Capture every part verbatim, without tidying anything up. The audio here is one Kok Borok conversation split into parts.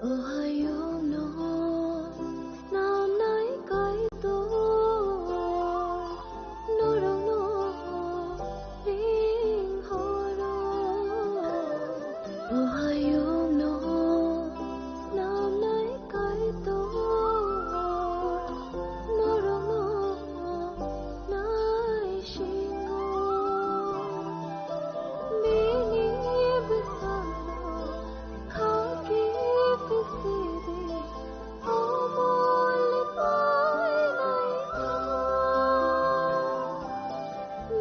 Ohayungno snamnai Kaitor, norokno ring horo. Ohayungno snamnai Kaitor, norokno naisingo. Bini bwsano khaki pisidi omoli painai kha.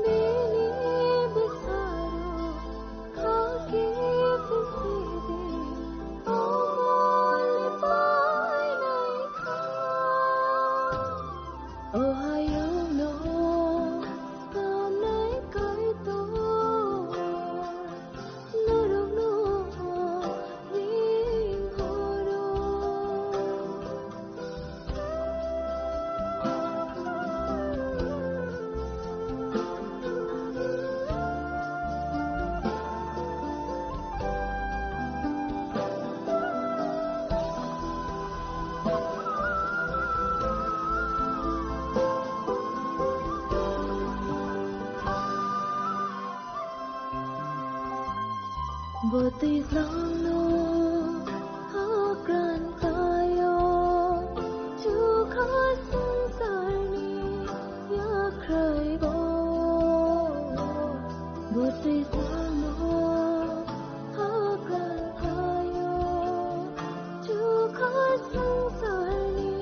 Bini bwsano khaki pisidi omoli painai kha. Ohayungno snamnai Kaitor, norokno ring horo. Bo twijlangno hakran taio, chukha swngcharni yakhrai bo. Bo twijlangno hakran taio, chukha swngcharni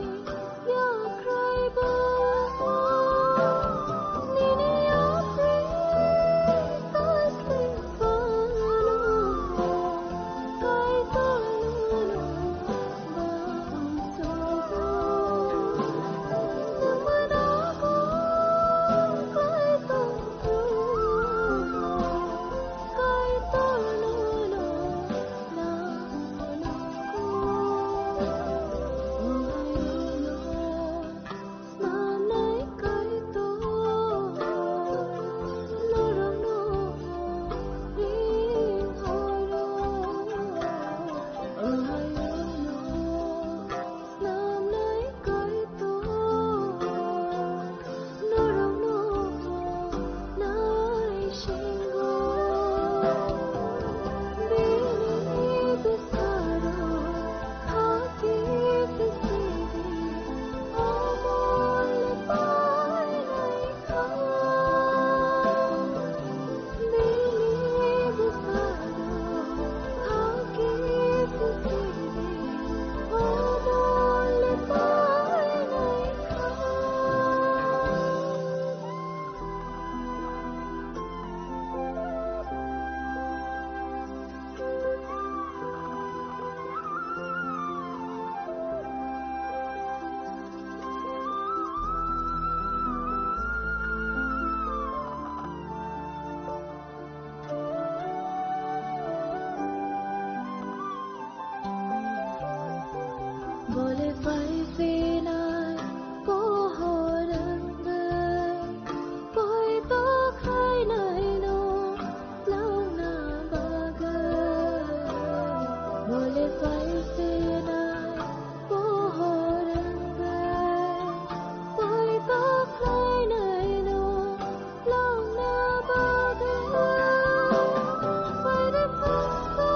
yakhrai bo. Nini yakhrai tasli phano, Kaitor nono bangsogo. Nwng mano ko Kaitor nono, Kaitor nono nangno nango. Ohayungno snamnai Kaitor, norokno ring horo. Ohayungno snamnai Kaitor, norokno naisingo. Bini bwsarok khaki pisidi omoli painai kha. Bini bwsarok khaki pisidi omoli painai kha. Bole paiphinai pohor wngwi poito khlainaino longna bagwi. Bole paiphinai pohor wngwi poito khlainaino longna bagwi. Paide pasto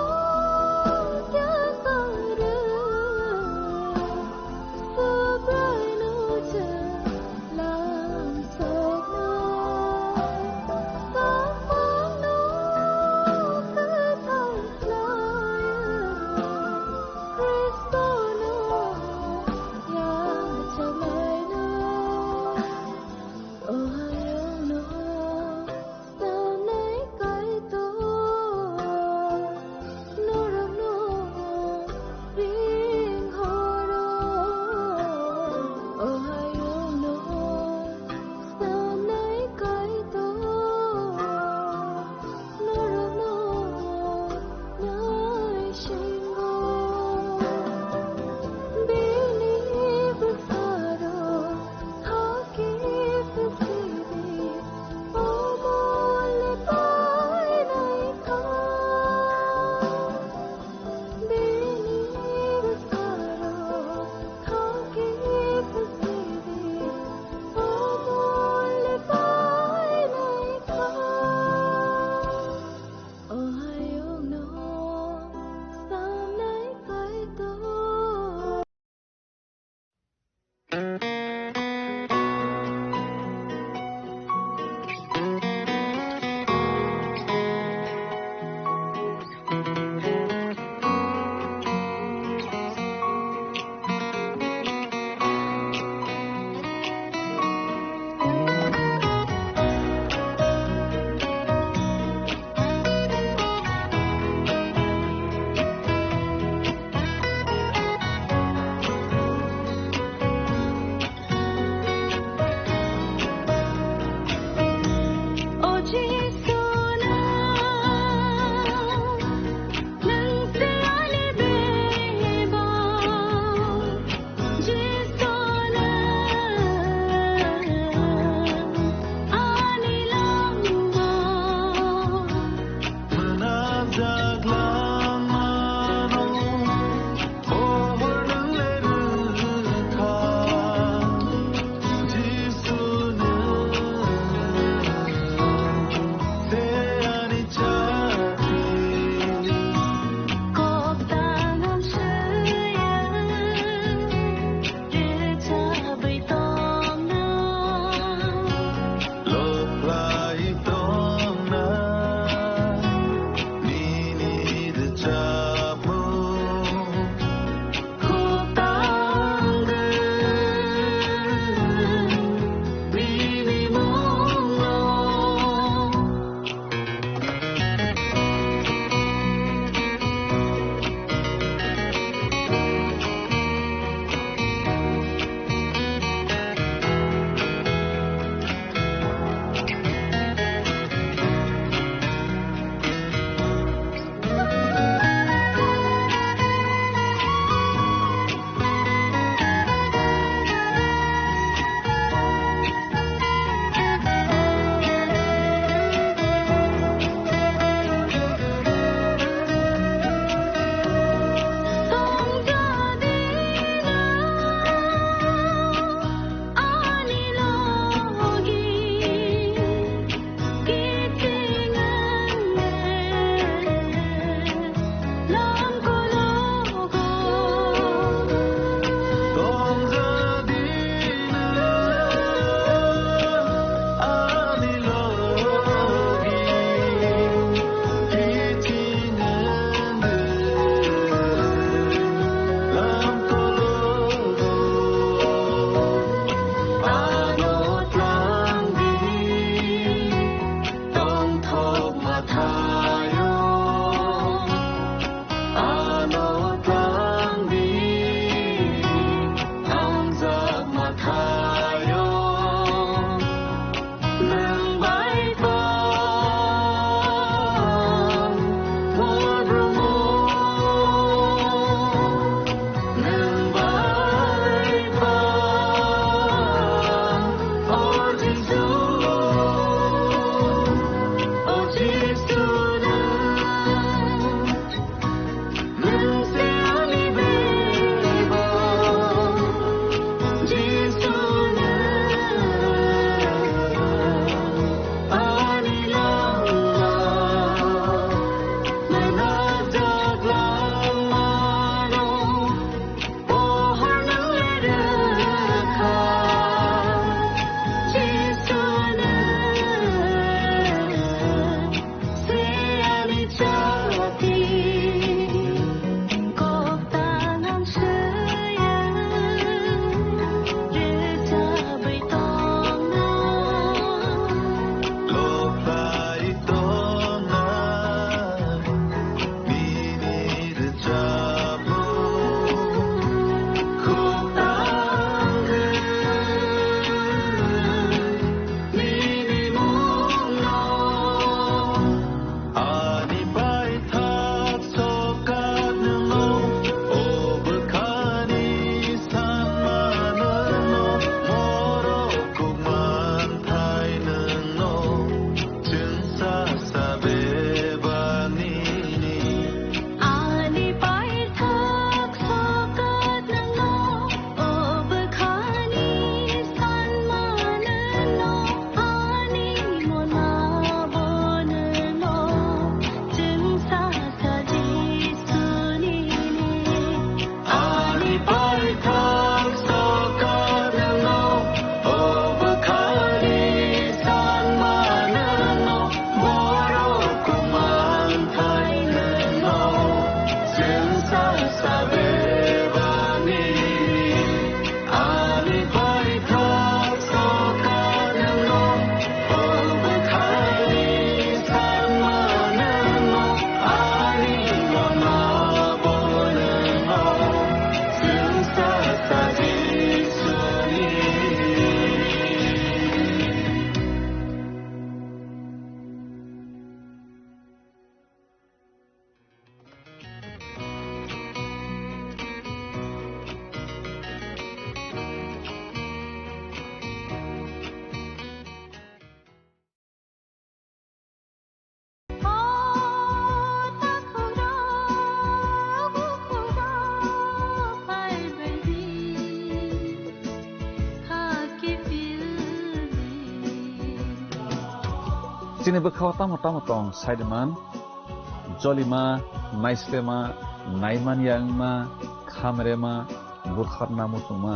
kya kare. Chini bwkhao tamo tamo tong saiman, jolima, naislema, naimanya wngma, khamrema, butharna muchungma,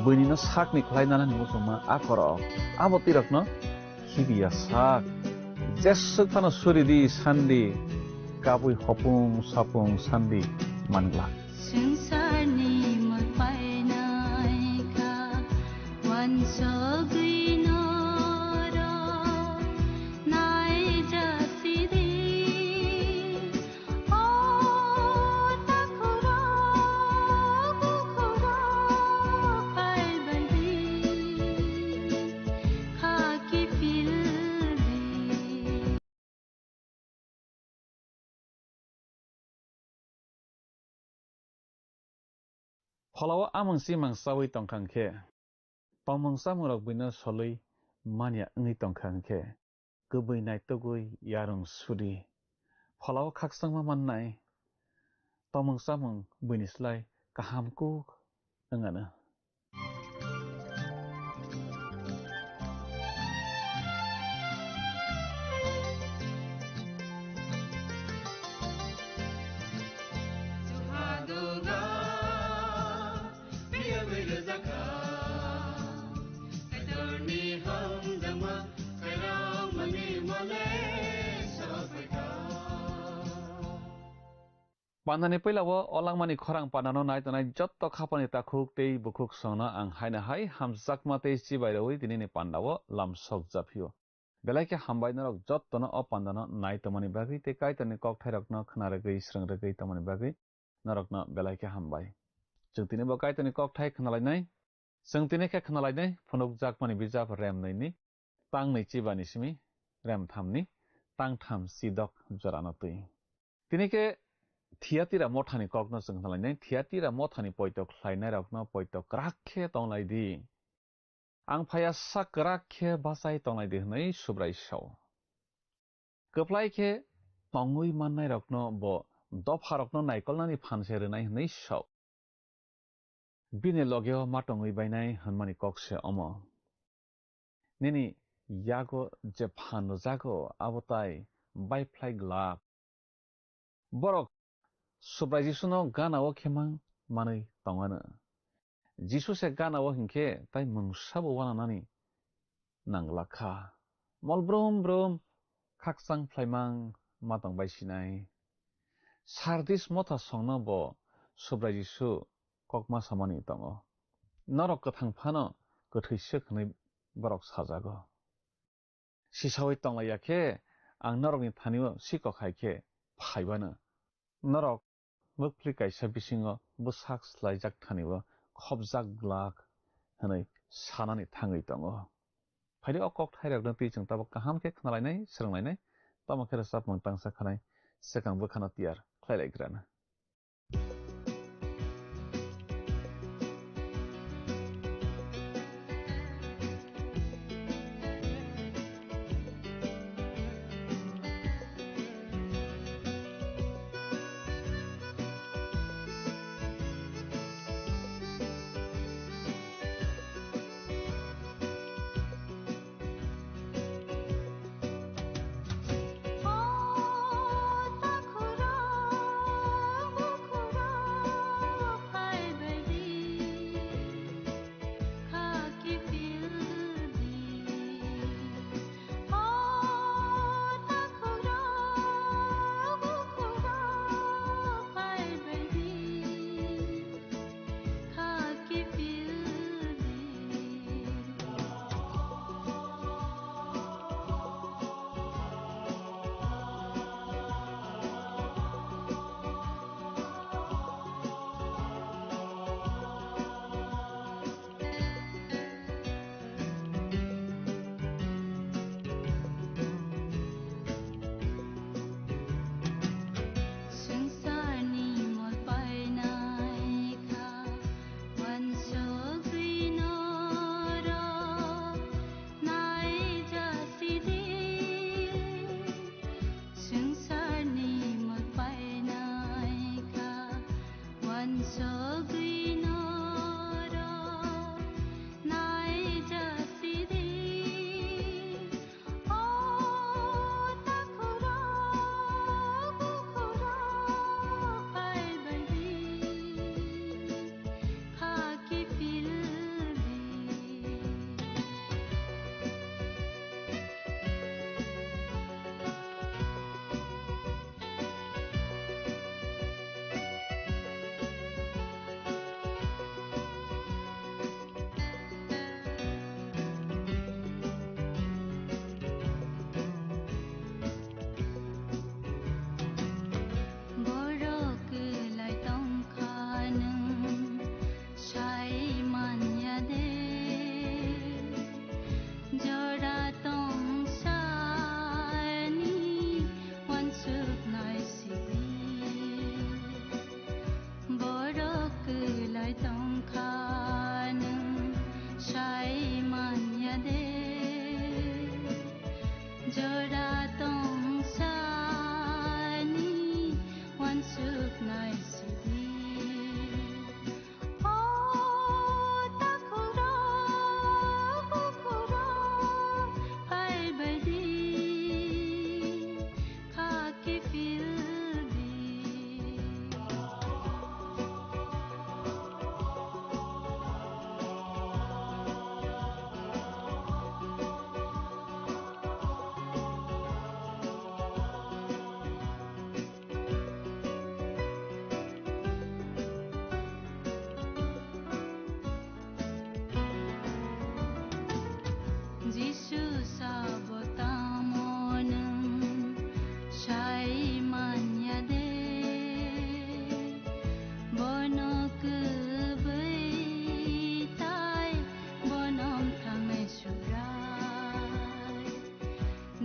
buinino sakni khlai nanani muchungma a korok. Abo twi rokno khibiya sak. Jeswk phano suri di sandi, kabui hopung sapung sandi manglak. Swngcharni mul painai kha, uansugwi norok naijasidi. O takhurok, bukhurok phaibaidi, kha kiphildi. Pholao amung simang chaui tongkha hwnkhe, tongmung chamungrok buino solwi manya wngwi tongkha hwnkhe, kwbwi naitugwi yarwng sudi. Pholao khakchangma mannai, tongmung chamung buini slai kaham kuk wng anw. Pandani puila o, o langmani khorang pandano nai tongnai jotto khapani takhuk tei bukhuk songno ang haino hai hamjakma tei chibai rwi tinini pandao lamsok japhio. Belai khe hambai norok jottono o pandano nai tongmani bagwi tei Kaitorni kokthairokno khna rwgwi, srwng rwgwi tongmani bagwi norokno belai khe hambai. Chwng tini bo Kaitorni kokthai khnalainai. Chwng tini khe khnalainai phunukjakmani bijap Rem nwi ni tang nwi chibani simi Rem tham ni tang tham chidok jorano twi. Tini khe Thiatira mothani kokno chwng khnalainai. Thiatira mothani poito khlainairokno poito kwrak khe tonglai di. Ang phaiya sak kwrak khe bachai tonglai di hwnwi Subrai sao. Kwplai khe tongwi mannairokno bo dopharokno naikolnani phan se rwnai hwnwi sao. Bini logeo ma tongwi bainai hwnmani kok se omo. Nini yago je phan rwjago, abo tai baiphlai glak. Borok Subrai Jisuno gana-o khe mang manwi tong anw. Jisu se gana-o hinkhe tai mungsabo uananani nang glak kha. Mol brum brum khakchang phlaimang ma tong bai sinai. Sardis motha songno bo Subrai Jisu kokma samani tongo. Norok kwthang phano kwthwi swk hwnwi borok sajago. Sisaui tonglaiya khe ang norokni thanio sikok hai khe phaibano. Norok bwkhwlwi kaisa bisingo bwsak slaijak thanio khopjak glak hwnwi sanani thangwi tongo. Phaidi o kokthairokno twi chwng tabuk kaham khe khnalainai, swrwnglainai, tamo khe rwchapmung tangsa khanai swkang bwkhano tiyar khlailaigrana.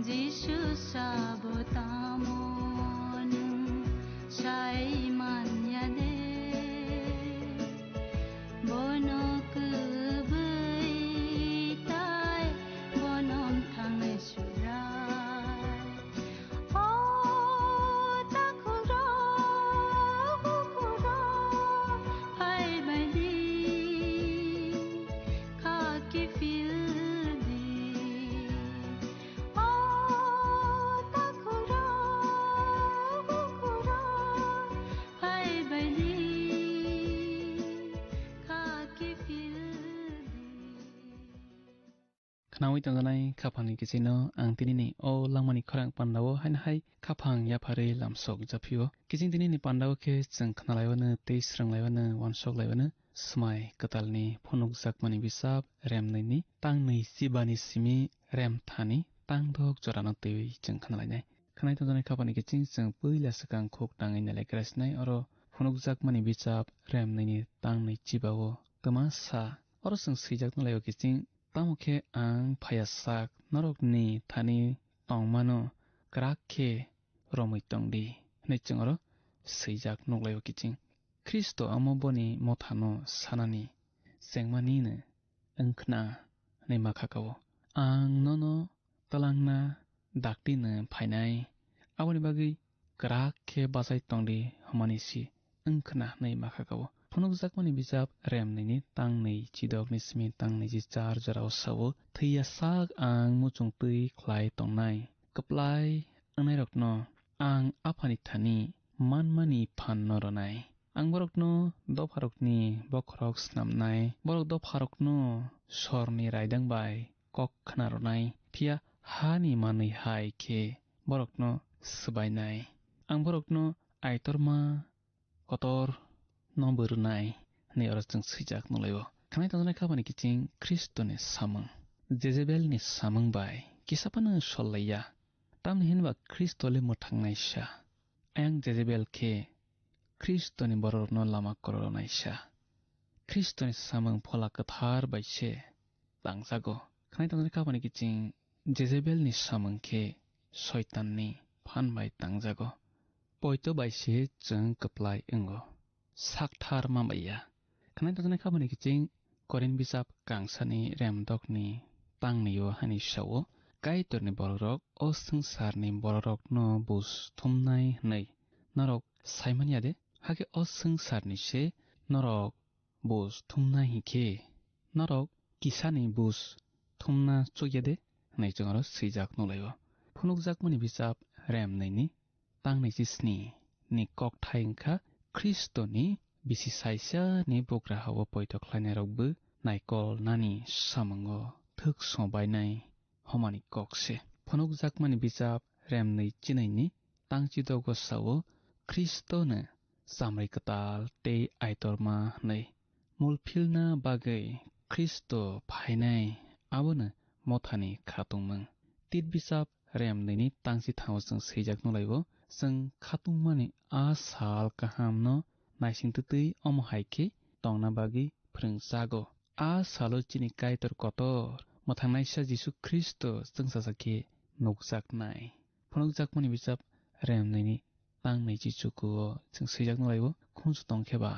Jisu sabo tamo nwng sai manya de? Bono kwbwi tai bonom thangnai surai. O takhurok, bukhurok, phai bai di, kha kiphil di. O takhurok, bukhurok, phai bai di, kha kiphil di. Khnaui tongjanai khaphangni kichingno ang tinini o langmani khorang pandao haino hai khaphang yapharwi lamsok japhio. Kiching tinini pandao khe chwng khnalaiwano tei swrwnglaiwano, uansoklaiwano Swmai Kwtalni phunukjakmani bijap remnwini tangnwi chibani simi remthani tangdok jorano twiwi chwng khnalainai. Khnai tongjaknai khaphani kiching chwng puila swkang khuk tangwi nailaikra sinai, oro phunukjakmani bijap remnwini tangnwi chibao kwma sa. Oro chwng swijak nalaio kiching, "Tamo khe ang phaiya sak norokni thani tongmano kwrak khe romwi tong di," hwnwi chwng oro swijak nuklaio kiching. Khristo amo boni mothano sanani chengmanino wng khna hwnwi ma kha kao. Ang nono twlangna dakti no phainai, aboni bagwi kwrak khe bachai tong di hwnmani si wng khna hwnwi ma kha kao. Phunukjakmani bijap remnwini tangnwi chidokni simi tangnwi ji char jorao sao, "Thwiya sak ang muchung twi khlai tongnai. Kwplai wngnairokno ang Aphani thani manmani phanno rwnai. Ang borokno dopharokni bokhorok snamnai, borok dopharokno sorni raidang bai kok khna rwnai, phiya hani manwi hai khe borokno swbainai. Ang borokno Aitorma kotor no bo rwnai," hwnwi oro chwng swijak nulaio. Khanai tongjaknai khaphani kiching Khristoni samung, Jezebelni samung bai kisa phano sol laiya. Tamni hinba Khristo le mwthangnaisa. Ayang Jezebel khe Khristoni bororokno lama kororonaisa. Khristoni samung Phola Kwthar bai se tangjago. Khanai tongjaknai khaphani kiching Jezebelni samung khe Soitanni phan bai tangjago. Poito bai se chwng kwplai wngo. Sakthar ma baiya. Khanai tongjaknai khaphani kiching Korin bijap kangsani remdokni tangnio hani sao, "Kaitorni bororok o swngcharni bororokno bus thumnai hwnwi norok saimanya de? Hakhe o swngcharni se norok bus thumnai hinkhe norok kisani bus thumna chukya de?" hwnwi chwng oro swijak nulaio. Phunukjakmani bijap remnwini tangnwi chisni ni kokthai wngkha Khristoni bisi saisa ni bugra hao poito khlainairokbo naikol nani samungo thwk song bainai hwnmani kok se. Phunukjakmani bijap remnwi chinwi ni tangchidogo sao, Khristono chamri kwtal tei Aitorma hwnwi. Mul philna bagwi Khristo phainai, abono mothani khatungmung. Tit bijap remnwini tangsi thango chwng swijak nulaio, chwng khatungmani a sal kahamno naisingtwtwi omo hai khe tongna bagwi phrwngjago. A salo chini Kaitor kotor, mwthangnaisa Jisu Khristo chwngsacha khe nukjaknai. Phunukjakmani bijap remnwini tangnwi chichukuo chwng swijak nulaio, khunju tongkhe ba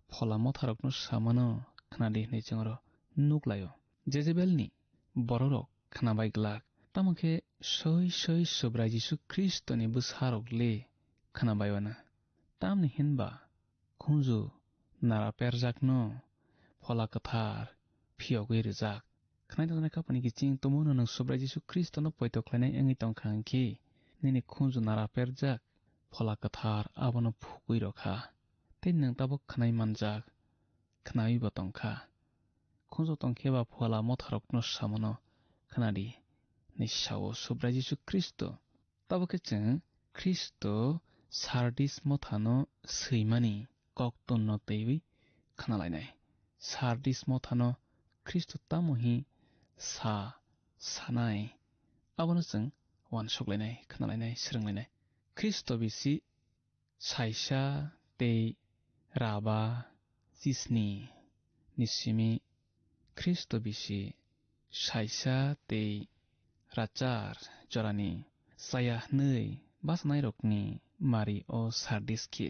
Phola Motharokno samano khnadi hwnwi chwng oro nuklaio. Jezebelni bororok khnabai glak, tamo khe soi soi Subrai Jisu Khristoni bwsarok le khnabai wana. Tamni hinba khunju nara perjakno Phola Kwthar phiyogwi rwjak. Khnai tongjaknai khaphani kiching tumono nwng Subrai Jisu Khristono poito khlainai wngwi tongkha hinkhe, nini khunju nara perjak Phola Kwthar abono phukwi rwkha. Tei nwng tabuk khnai manjak, khnawibo tongkha. Khunju tongkhe ba Phola Motharokno samano khnadi, hwnwi sao Subrai Jisu Khristo. Tabuk khe chwng Khristo Sardis mothano swimani koktunno twiwi khnalainai. Sardis mothano Khristo tamo hi sa sanai, abono chwng uansuklainai, khnalainai, swrwnglainai. Khristo bisi saisa tei raba chisni ni simi Khristo bisi saisa tei rachar jorani chaya hwnwi bachanairokni mari o Sardis khe.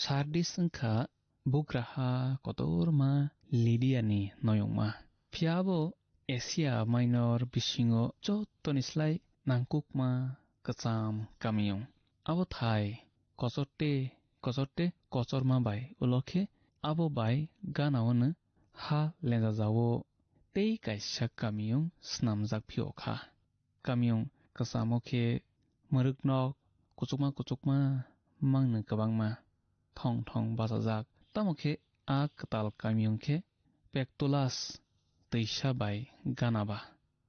Sardis wngkha bugraha kotorma Lidiani noyongma. Phiya abo Asia Minor bisingo jottoni slai nangkukma kwcham kamiyung. Abo thai kochorte kochorte kochorma bai ulo khe abo bai gana-o no ha lenjajao tei kaisa kamiyung snamjak phio kha. Kamiyung kwchamo khe mwrwknok kuchukma kuchukma mangno kwbangma thong thong bachajak. Tamo khe a kwtal kamiyung khe Pektolas twisa bai gana ba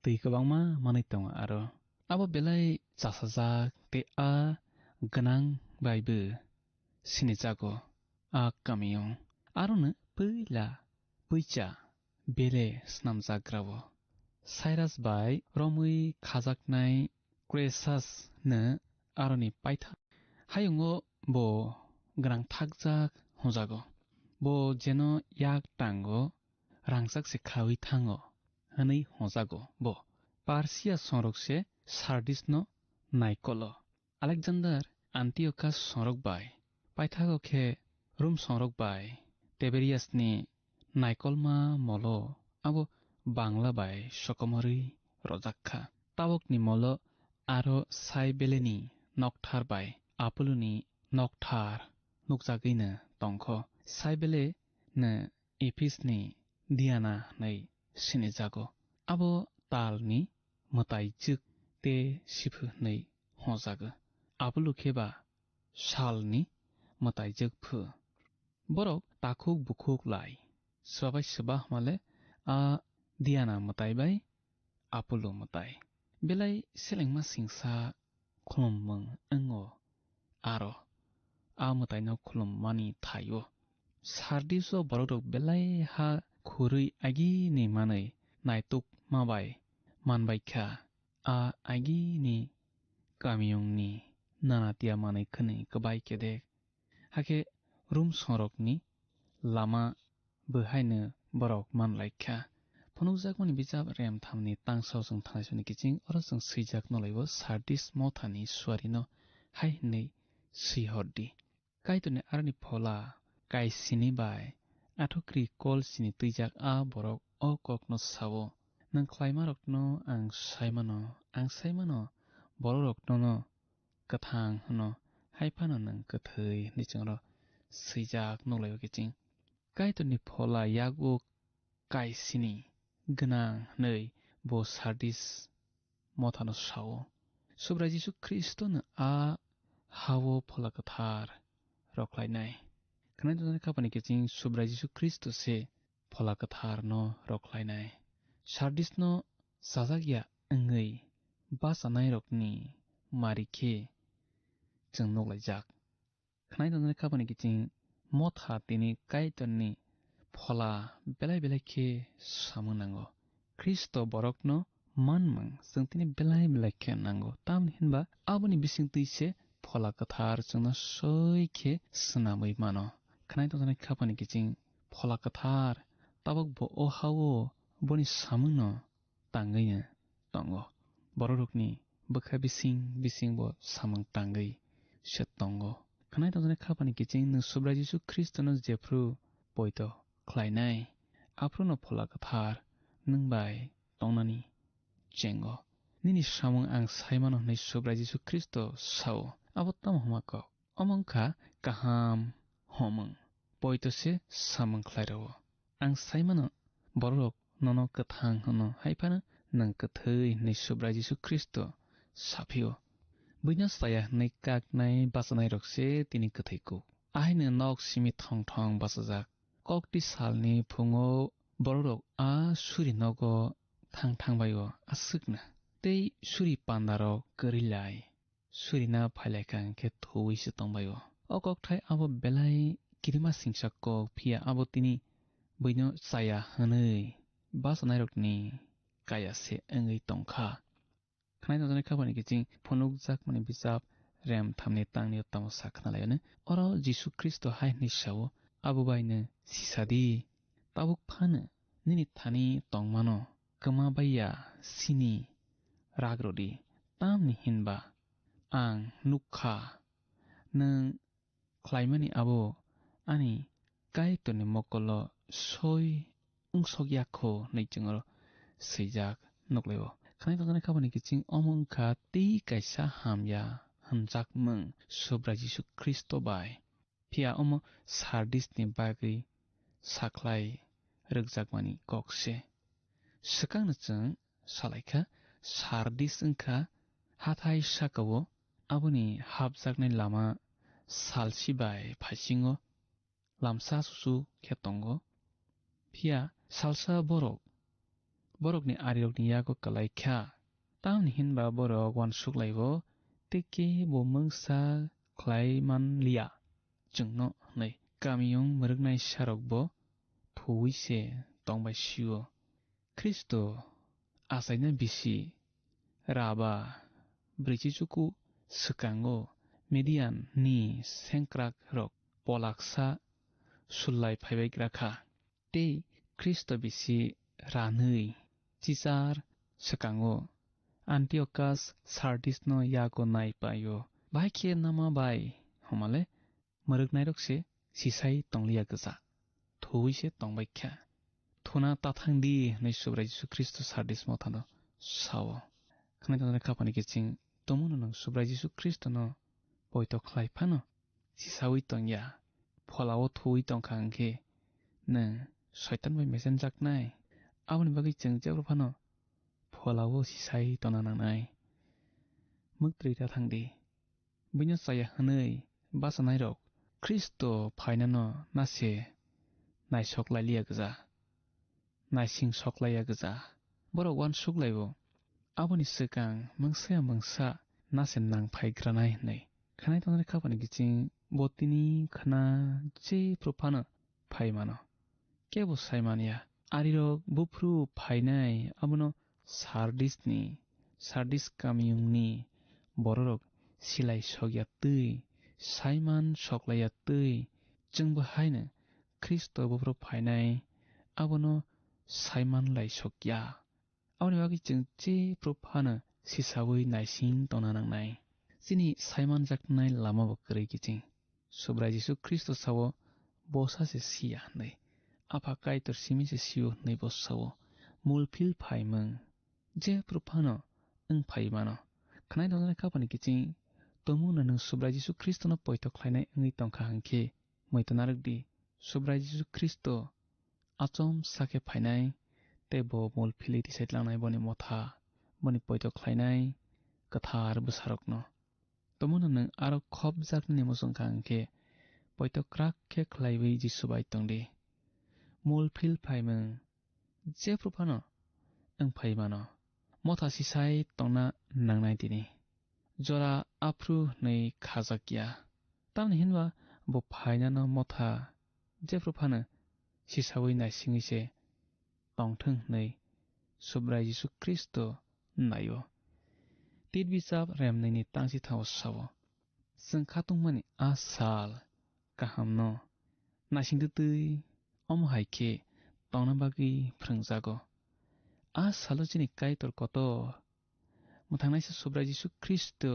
twi kwbangma manwi tongo aro. Abo belai chasajak tei a gwnang bai bo sinijago a kamiyung. Arono puila puicha bele snamjagrao Sairas bai romwi khajaknai Kresas no aroni paitha hayungo bo gwnang thakjak hwnjago. Bo jeno yak tango rangchak se khlawi thango hwnwi hwnjago bo. Parsia songrok se Sardis no naikolo. Alexander Antiochus songrok bai paithago khe Rum songrok bai Tiberias ni naikolma molo abo bangla bai sokomorwi rojak kha. Tabokni molo aro Saibeleni nokthar bai Apoloni nokthar nukjagwino tongkho. Saibele no Ephes ni Diana hwnwi sinijago. Abo talni mwtaijwk tei siphu hwnwi hwnjago. Apollo khe ba salni mwtaijwk phu. Borok takhuk bukhuk lai swba bai swba hwnmale a Diana mwtai bai Apollo mwtai. Belai selengma singsa khulumung wngo aro a mwtaino khulummani thaio. Sardiso borokrok belai ha khurwi agini manwi naitukma bai manbaikha. A agini kamiyungni nanatia manwi khwnwi kwbai kedek. Hakhe Rum songrokni lama bwhaino borok manlaikha. Phunukjakmani bijap rem thamni tangso chwng thanai soni kiching oro chwng swijak nolaibo Sardis mothani suarino hai hwnwi swihordi. Kaitorni aroni phola kaisini bai athukri kol sini twijak a borok o kokno sao, "Nwng khlaimarokno ang saimano, ang saimano, borokrokno no kwthang hwno, hai phano nwng kwthwi," hwnwi chwngno swijak nukhlaio kiching. Kaitorni phola yago kaisini gwnang hwnwi bo Sardis mothano sao. Subrai Jisu Khristono a hao phola kwthar rwkhlainai. Khwnai tongjaknai khapani kiching Subrai Jisu Khristo se phola kwtharno rwkhlainai. Sardisno chajak ya wngwi bachanairokni mari khe chwng nuklaijak. Khwnai tongjaknai khapani kiching motha tini Kaitorni phola belai belai khe samung nango. Khristo borokno manmung chwng tini belai belai khe nango, tamni hinba aboni bisingtwi se phola kwthar chwngno soi khe swnamwi mano. Khwnai tongjaknai khapani kiching phola kwthar tabuk bo o hao boni samungno tangwi tongo. Bororokni bwkha bising bising bo samung tangwi se tongo. Khwnai tongjaknai khapani kiching nwng Subrai Jisu Khristono jephru poito khlainai, aphruno phola kwthar nwng bai tongnani chengo. Nini samung ang saimano hwnwi Subrai Jisu Khristo sao. Abo tamo hwnma kok? Omo wngkha kaham homung. Poito se samung khlai rwo. Ang saimano bororok nono kwthang hwno, hai phano nwng kwthwi hwnwi Subrai Jisu Khristo saphio. Buino chaya hwnwi kaknai bachanairok se tini kwthwi kuk. Ahaino nok simi thong thong bachajak. Kokti salni phungo bororok a suri nogo thang thang bai o aswkno. Tei suri pandarok kwrwi lai. Surina phailaikha hwnkhe thuwi se tongbaio. O kokthai abo belai kirima singsa kok, phiya abo tini buino chaya hwnwi bachanairokni kaya se wngwi tongkha. Khwnai tongjaknai khapani kiching phunukjakmani bijap rem thamni tangni o tamo sa khwnalaio. Oro Jisu Khristo hai hwnwi sao, "Abo baino sisadi, tabuk phano nini thani tongmano kwma baiya sini rak rwdi." Tamni hinba ang nuk kha, nwng khlaimani abo ani Kaitorni mokolo soi wngsok ya kho hwnwi chwng oro swijak nuklaio. Khwnai tongjaknai khabani kiching omo wngkha tei kaisa hamya hwnjakmung Subrai Jisu Khristo bai. Phiya omo Sardisni bagwi sakhlai rwkjakmani kok se. Swkangno chwng salaikha, Sardis wngkha hathai saka-o, aboni hapjaknai lama salsi bai phaisingo lamsa susu khe tongo. Phiya salsa borok borokni arirokni yago kwlai kha, tamni hinba borok uansuk lai-o tei kebo mungsa khlai man liya. Chwngno hwnwi kamiyung mwrwknai sarokbo thuwi se tongbai sio. Khristo achaina bisi raba brwichichuku swkango Midian ni sengkrak rok polaksa sullai phaibai gra kha. Tei Khristo bisi ranwi chichar swkango Antiochus Sardis no yago nai paio. Bahai khe nama bai homale mwrwknairok se sisai tongliya gwja, thuwi se tongbai kha. Thuna tathang di hwnwi Subrai Jisu Khristo Sardis mothano sao. Khwnai tongjaknai khaphani kiching, tomungno nwng Subrai Jisu Khristono poito khlai phano sisaui tongya, pholao thuwi tongkha hwnkhe nwng Soitan bai mesenjaknai. Aboni bagwi chwng jebra phano pholao sisai tongna nangnai. Mwktwi tathang di. Buino chaya hwnwi bachanairok Khristo phainano nase naisok lailiya gwja, naising sok laiya gwja. Borok uansuk lai-o, aboni swkang mungsa ya mungsa nase nang phai granai hwnwi. Khwnai tongjaknai khaphani kiching bo tini khwna jephru phano phai mano. Kebo sai man ya. Arirok buphuru phainai abono Sardisni, Sardis kamiyungni bororok silai sok ya twi, sai man sok lai ya twi, chwngbo haino Khristo buphuru phainai abono sai man lai sok ya. Aboni bagwi chwng jephru phano sisaui naising tongna nangnai. Chini saimanjaknai lamabo kwrwi kiching. Subrai Jisu Khristo sao, "Bosa se siya," hwnwi. Apha Kaitor simi se sio hwnwi bo sao. Mulphil phaimung jephru phano wng phai mano. Khwnai tongjaknai khaphani kiching, tomungno nwng Subrai Jisu Khristono poito khlainai wngwi tongkha hwnkhe, muitu narwk di. Subrai Jisu Khristo achom sakhe phainai, tei bo mul philwi tisai tlangnai boni motha, boni poito khlainai kwthar bwsarokno. Tomungno nwng aro khopjaknani muchung kha hwnkhe, poito kwrak khe khlaiwi Jisu bai tongdi. Mul phil phaimung jephru phano wng phai mano. Motha sisai tongna nangnai tini. Jora aphru hwnwi khajak ya. Tamni hinba bo phainano motha jephru phano sisaui naisingwi se tongthwng hwnwi Subrai Jisu Khristo naio. Tit bichap remnwini tangsi thao sao, chwng khatungmani a sal kahamno naisingtwi twi omo hai khe tongna bagwi phrwngjago. A salo chini Kaitor kotor mwthangnaisa Subrai Jisu Khristo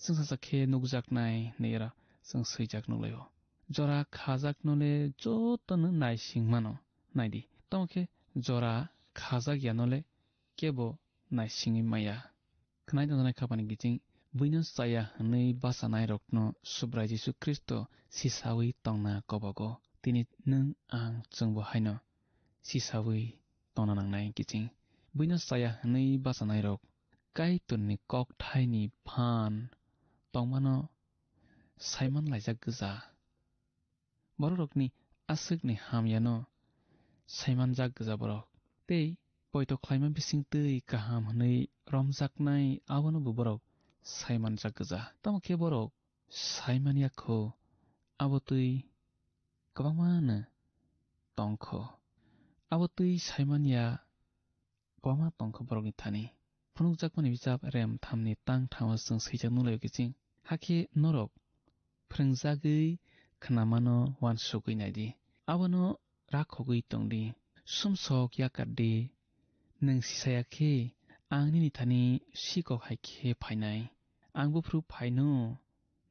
chwngsacha khe nukjaknai hwnwi oro chwng swijak nuklaio. Jora khajaknole jotono naising mano. Naidi, tamo khe jora khajak yanole kebo naisingwi maya. Khwnai tongjaknai khaphani kiching, buino chaya hwnwi bachanairokno Subrai Jisu Khristo sisaui tongna kobogo. Tini nwng ang chwngbo haino sisaui tongna nangnai kiching. Buino chaya hwnwi bachanairok Kaitorni kokthaini phan tongmano saiman laijak gwja. Bororokni aswkni hamyano saimanjak gwja borok. Tei poito khlaima bisingtwi kaham hwnwi romjaknai abono bo borok saimanjak gwja. Tamo khe borok saimanya kho, abo twi kwbangmano tong kho. Abo twi saimanya kwbangma tong kho borokni thani. Phunukjakmani bichap rem thamni tang thamo chwng swijak nukhlaio kiching. Hakhe norok phrwngjagwi khnamano uansugwi naidi. Abono rakhogwi tongdi. Sumsok yakar di. Nwng sisaya khe Ang nini thani sikok hai khe phainai. Ang buphuru phaino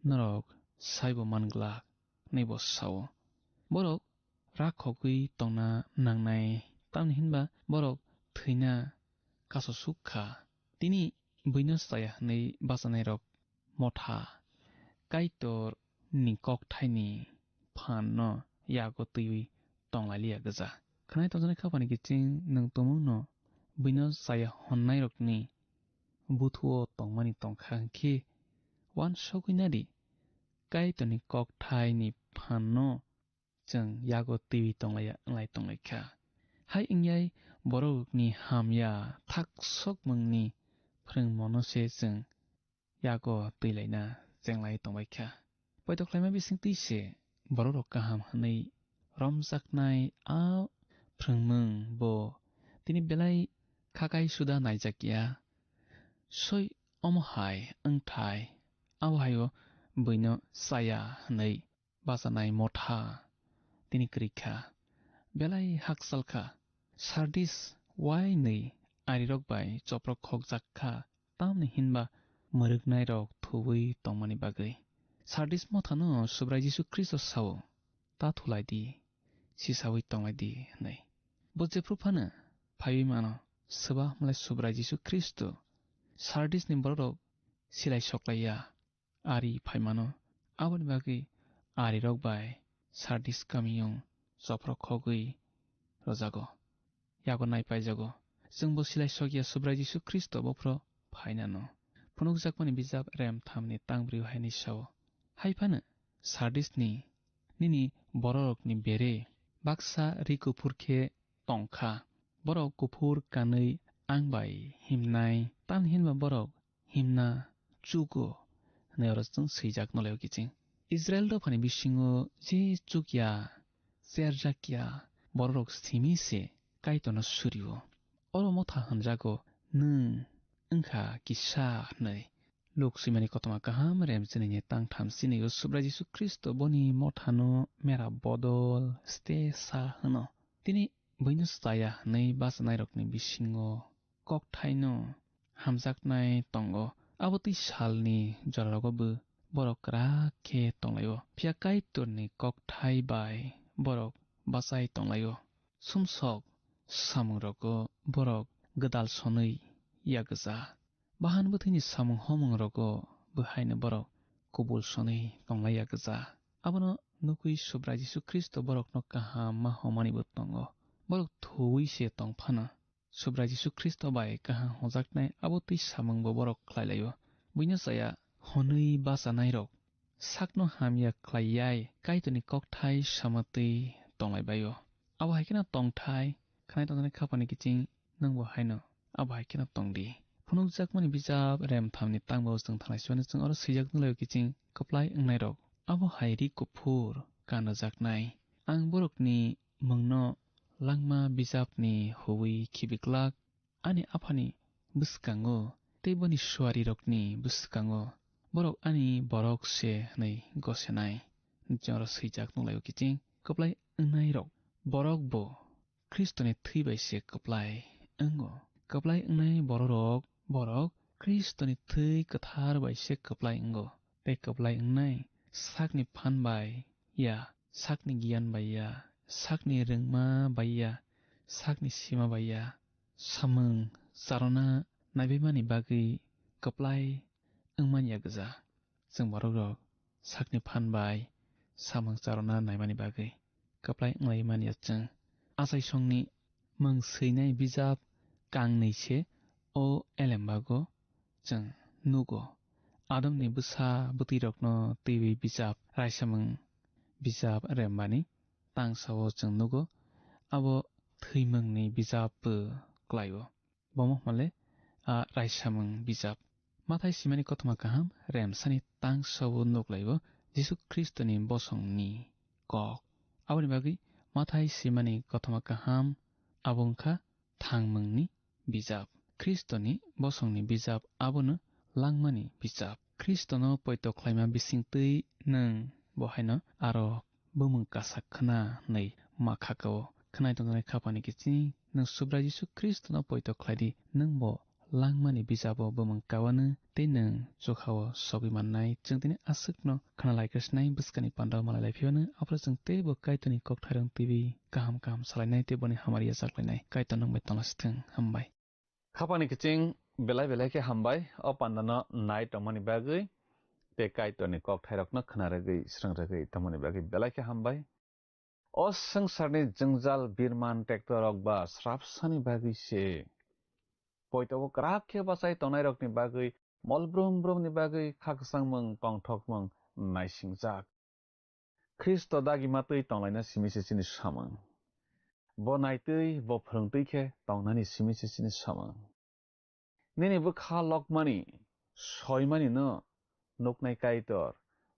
norok saibo man glak, hwnwi bo sao. Borok rakhogwi tongna nangnai, tamni hinba borok thwina kasosuk kha. Tini buino chaya hwnwi bachanairok motha Kaitor ni kokthaini phanno yago twiwi tonglailiya gwja. Khwnai tongjaknai khapani kiching nwng tumungno buino chaya hwnnairokni buthuo tongmani tongkha hwnkhe, uansugwi nadi, Kaitorni kokthaini phanno chwng yago twiwi tonglaiya wnglai tonglaikha. Hai wngyai borokni hamya thaksokmungni phrwngmono se chwng yago twilaina chenglai tongbaikha. Poito khlaima bisingtwi se borokrok kaham hwnwi romjaknai a phrwngmung bo tini belai khakai suda naijakya. Soi omo hai wngthai, abo haio buino chaya hwnwi bachanai motha tini kwrwi kha. Belai hakchal kha. Sardis uainwi arirok bai choprok khokjak kha, tamni hinba mwrwknairok thuwi tongmani bagwi. Sardis mothano Subrai Jisu Khristo sao, "Ta thulai di, sisaui tonglai di," hwnwi. Bo jephru phano phaiwi mano, swba hamlai Subrai Jisu Khristo Sardisni bororok silai soklaiya. Ari phaimano. Aboni bagwi arirok bai Sardis kamiyung choprok khogwi rwjago, yago nai paijago. Chwngbo silai sokya Subrai Jisu Khristo bophro phainano. Phunukjakmani bijap rem thamni tang brwi haini sao, "Hai phano Sardisni nini bororokni bere baksa ri kuphur khe tong kha. Borok kuphur kanwi ang bai himnai, tamni hinba borok himna chugo," hwnwi oro chwng swijak nolaio kiching. Israil dophani bisingo je chukya, cherjakya bororok simi se Kaitorno surio. Oro motha hwnjago, "Nwng wngkha kisa," hwnwi. Luk swimani kothoma kaham rem chinini tang tham chinio Subrai Jisu Khristo boni mothano mera bodol ste sa hwno. Tini buino chaya hwnwi bachanairokni bisingo kokthaino hamjaknai tongo. Abo twi salni jorarogo bo borok kwrak khe tonglaio. Phiya Kaitorni kokthai bai borok bachai tonglaio. Sumsok samungrogo borok gwdal sonwi ya gwja. Bahan bwthwini samung homungrogo bo haino borok kubul sonwi tonglaiya gwja. Abono nukwi Subrai Jisu Khristo borokno kaham ma homanibo tongo. Borok thuwi se tong phano Subrai Jisu Khristo bai kaham hojaknai abo twi samungbo borok khlai laio. Buino chaya hwnwi bachanairok sakno hamya khlai yai Kaitorni kokthai sama twi tonglai baio. Abo hai kheno tongthai, khnai tongjaknai khapani kiching nwngbo haino abo hai kheno tong di. Phunukjakmani bijap rem thamni tangbo chwng thanglai sibani chwng oro swijak nulaio kiching kwplai wngnairok. Abo hai ri kuphur kanjaknai. Ang borokni mungno langma bijapni huwi khibiklak. Ani aphani bwskango tei boni suarirokni bwskango borok ani borok se hwnwi gosenai. Jora swijak nunglaio kiching kwplai wngnairok. Borok bo Khristoni thwi bai se kwplai wngo. Kwplai wngnai bororok, borok Khristoni thwi kwthar bai se kwplai wngo. Tei kwplai wngnai sakni phan bai ya, sakni giyan bai ya, sakni rwngma bai ya, sakni sima bai ya. Samung charwna naibaimani bagwi kwplai wngmani ya gwja. Chwng borok rok sakni phan bai samung charwna naimani bagwi kwplai wnglaimani ya chwng. Achaisongni mung swinai bijap kangnwi se o elembago chwng nugo. Adomni bwsa bwtwirokno twiwi bijap raisamung bijap rembani tangsao chwng nugo. Abo thwimungni bijap bo kwlaio. Bomo hwnle a raisamung bijap. Mathai simani kothoma kaham remsani tangsao nuklaio Jisu Khristoni bosongni kok. Aboni bagwi Mathai simani kothoma kaham abo wngkha thangmungni bijap. Khristoni bosongni bijap abono langmani bijap. Khristono poito khlaima bisingtwi nwng bo haino aro bumung kasak khna hwnwi ma khakao. Khwnai tongjaknai khapani kiching nwng Subrai Jisu Khristono poito khlai di, nwng bo langmani bijabo bumung kawano tei nwng chukhao sogwi mannai. Chwng tini aswkno khna laikha sinai bwskani pandao malai lai phiyano, aphuru chwng teibo Kaitorni kokthairok twiwi kaham kaham salainai tei boni hamari yachaklainai. Kaitor nwng bai tongna sithwng. Hambai. Khapangni kiching belai belai khe hambai o pandano nai tongmani bagwi tei Kaitorni kokthairokno khna rwgwi srwng rwgwi tongmani bagwi belai khe hambai. O swngcharni jwngjal birman tektorok ba srapsani bagwi se poito kwrak khe bachai tongnairokni bagwi mol brum brumni bagwi khakchangmung tongthokmung naisingjak. Khristo dagima twi tonglaina simi se chini samung. Bo naitwi, bo phrwngtwi khe tongnani simi se chini samung. Nini bwkha lokmani, soimani no nuknai Kaitor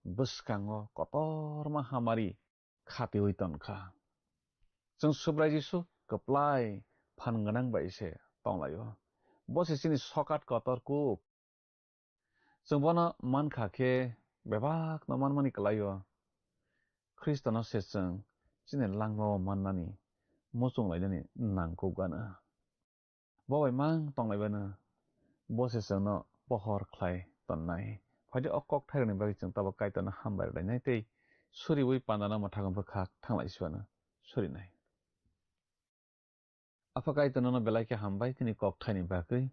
bwskango kotorma hamari khatiwi tonkha. Chwng Subrai Jisu kwplai phan gwnang bai se tonglaio. Bo se chini sokat kotor kuk. Chwng bono mankha khe bebakno manmani kwlaio. Khristono se chwng chini langmao mannani muchung lainani nangkuk gana. Bo bai mang tonglaibano bo se chwngno pohor khlai tonnai. Phaidi o kokthairokni bagwi chwng tabuk Kaitorno hambai rwlainai tei suriui pandano mwthangwi bwkhak thanglai siwano surinai. Apha Kaitor nono belai khe hambai tini kokthaini bagwi.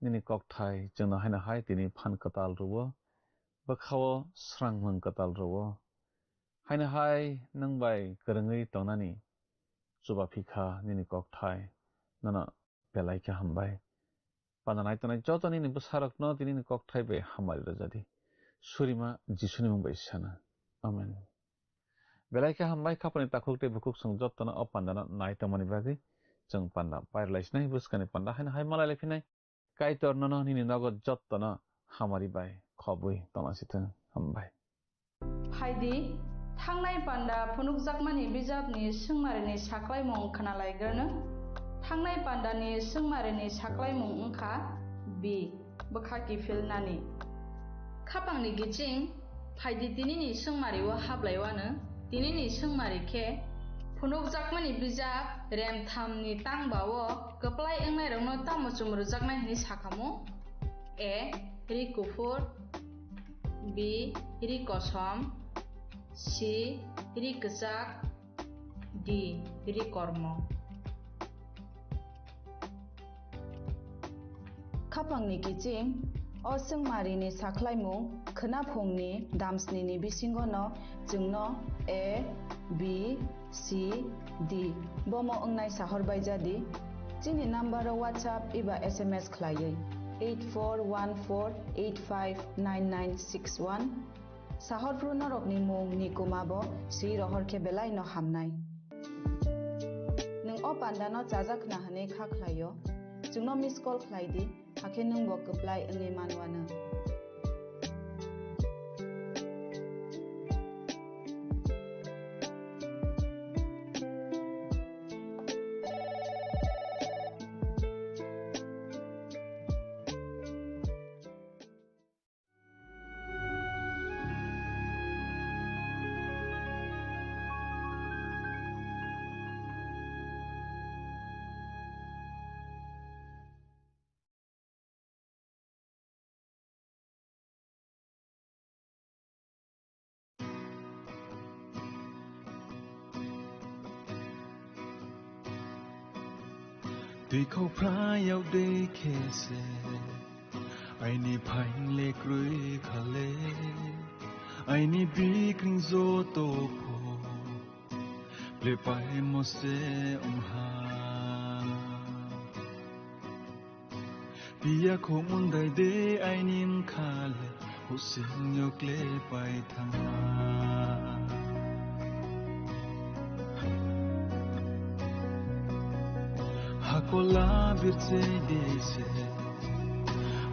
Nini kokthai chwngno haino hai tini phan kwtal rwo, bwkhao srangmung kwtal rwo. Haino hai nwng bai kwrwngwi tongnani chuba phikha nini kokthai, nono belai khe hambai. Panda nai tongnai joto nini bwsarokno tini ni kokthai bai hamari rwjadi. Surima Jisuni mung bai sana. Amen. Belai khe hambai khapani takhuk tei bukhuk chwng jotono o pandano nai tongmani bagwi chwng panda pairwlai sinai bwskani panda haino hai malai lai phinai. Kaitor nono nini nogo jotono hamari bai khobwi tongna sithwng. Hambai. Phaidi, thangnai panda phunukjakmani bijapni swngmarini saklaimung khwnalaigrwno. Thangnai pandani swngmarini saklaimung wngkha B. Bwkha kiphilnani. Khapangni giching, phaidi tinini swngmario hablaiwano. Tinini swngmari khe phunukjakmani bijap remthamni tangbao kwplai wngnairokno tamo chumrujaknai hwnwi sakhamu? A. Ri kuphur. B. Ri kosom. C. Ri kwchak. D. Ri kormo. Khapangni kiching, o swngmarini saklaimung khwnaphungni damsnini bisingono chwngno A, B, C, D bomo wngnai sahor baijadi. Chini number o WhatsApp eba S M S khlaiwi eight four one four eight five nine nine six one. Sahorphru norokni mung ni kuma bo swi rohor khe belai no hamnai. Nwng o panda no chajak khna hwnwi kha khlaio, chwngno miss call khlai di, hakhe nwng bo kwplai wngwi manwano. Twi khok phrayok de khe se, aini phaingle krwi khale, aini bikring joto pho, le paimo se wngha. Piya khok mundai de aini mkhale, husing yok le pai thangha. Hakola birse dise,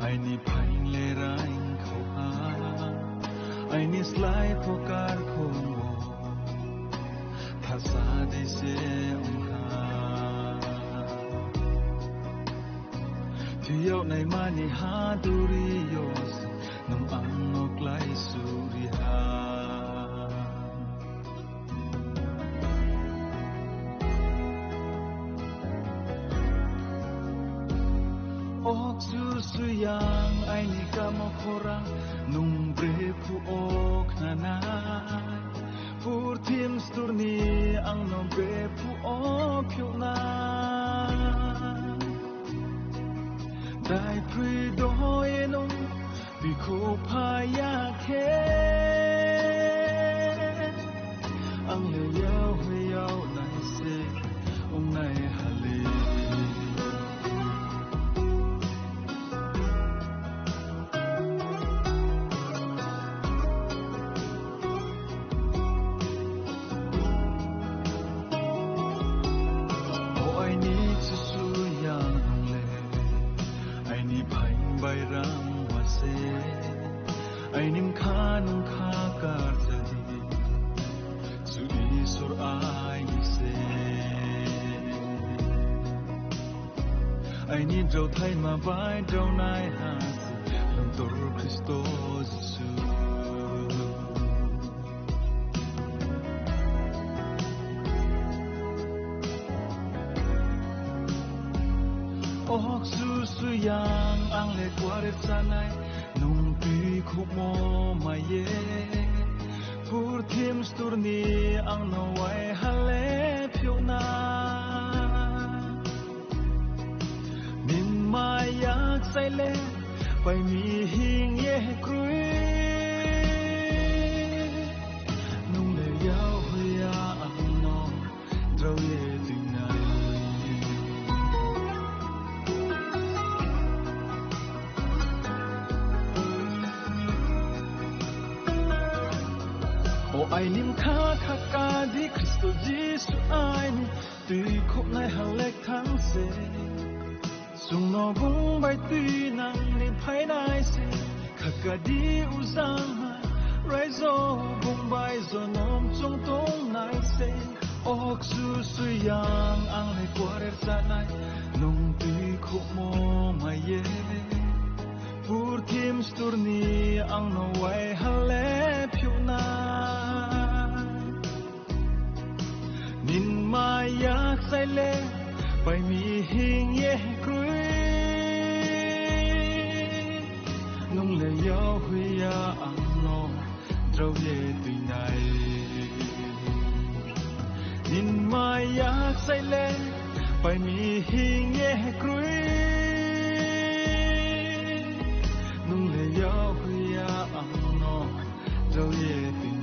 aini phaingle raing khoha, aini slai phokar khongo, thasa dise wngha. Thwiyok naimani ha duri yos, nwng angno klai suriha. O Susuyang aini kamo khorang nung brephu o khnanai. Purthim sturni angno brephu o phiuknai. Dai phrwi dohoe nung bikhu phaya khe. Ang le yau hwi yau nai se wngnai hali. O aini chusu yang nung le, aini phaing bai rang wase, aini mkha nung kha karjani. Su Isor aini se. Aini drauthaima bai draunai ha se, Lungtor Khristo Jisu. O hok su suyang ang le kuarer chanai, nung twi khukmo maye. Purthim sturni angno wai hale phiukna. Nin mayak saile pai mihing ye krwi. Nung le yau hwi ya angno drau ye twinai. O aini mkha kha ka di Khristo Jisu aini twi khoknai halek thang se. Chwngno bung bai twi nangni phainai se. Khakadi ujang ha raijo bung bai jonom chwng tongnai se. O su suyang ang le kuarer chanai, nung twi khukmo maye. Purthim sturni angno wai hale phiukna. Nin mayak saile pai mihing ye krwi. Nung le yau hwi ya angno drau ye twinai. Nin mayak saile pai mihing ye krwi. Nung le yau hwi ya angno drau ye twinai.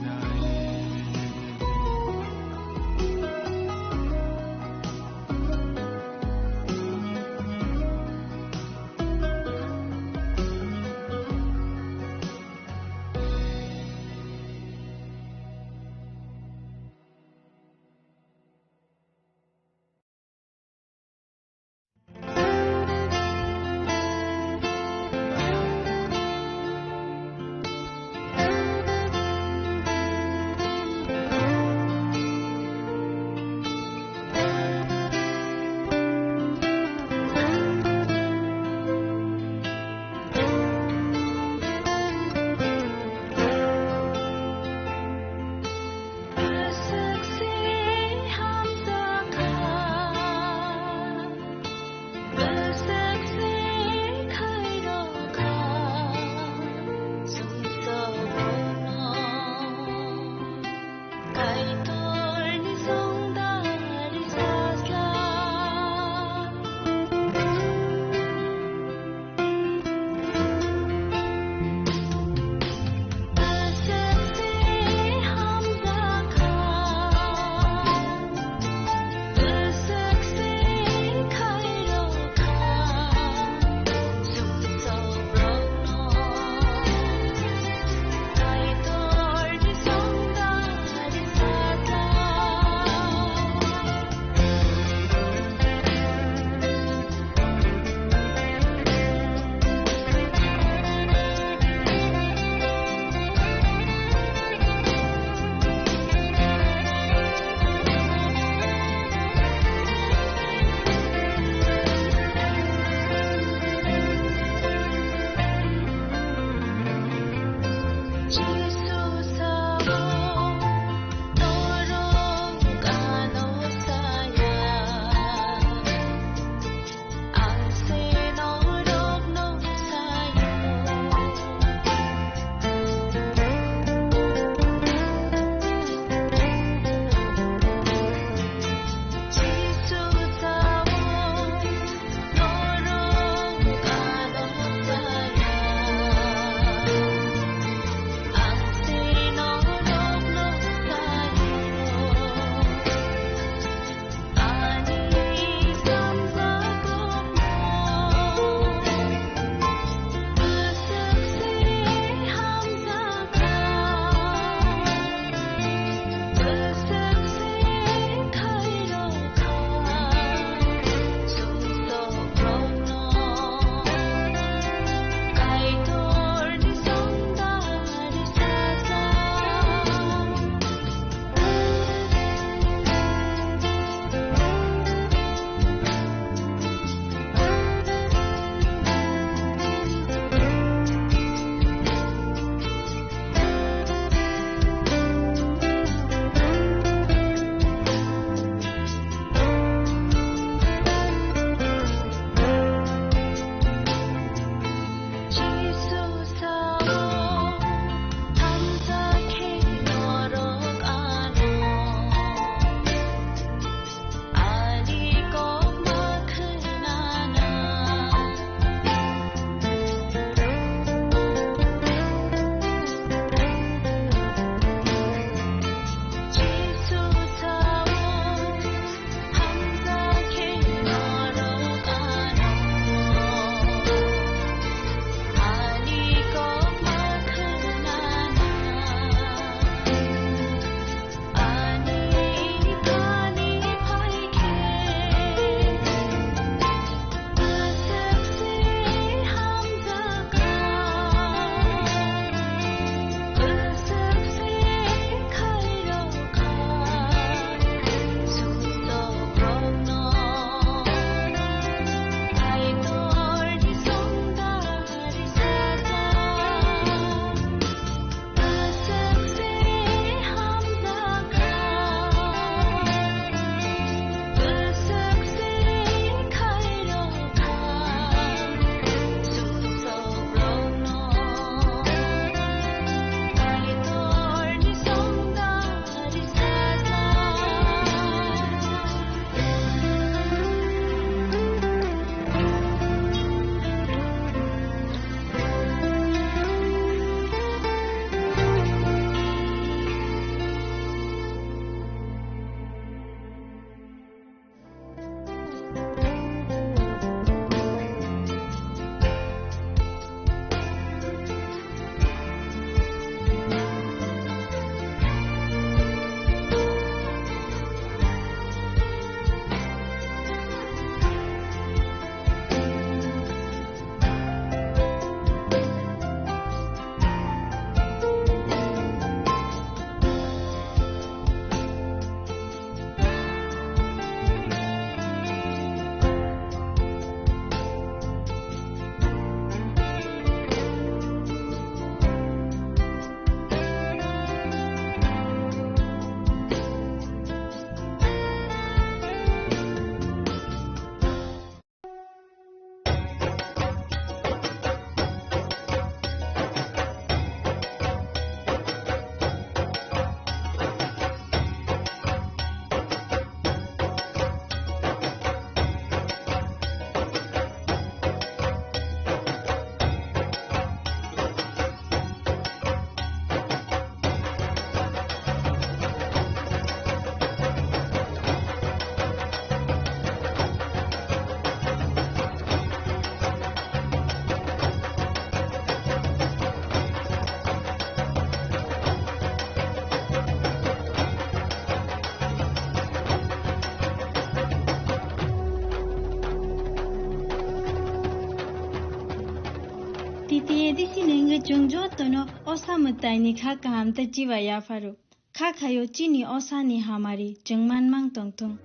Tei chini wngwi chwng jotono osa mwtaini kha kaham tei chiba yapharo. Kha khaio chini osani hamari chwng manmang tongthung.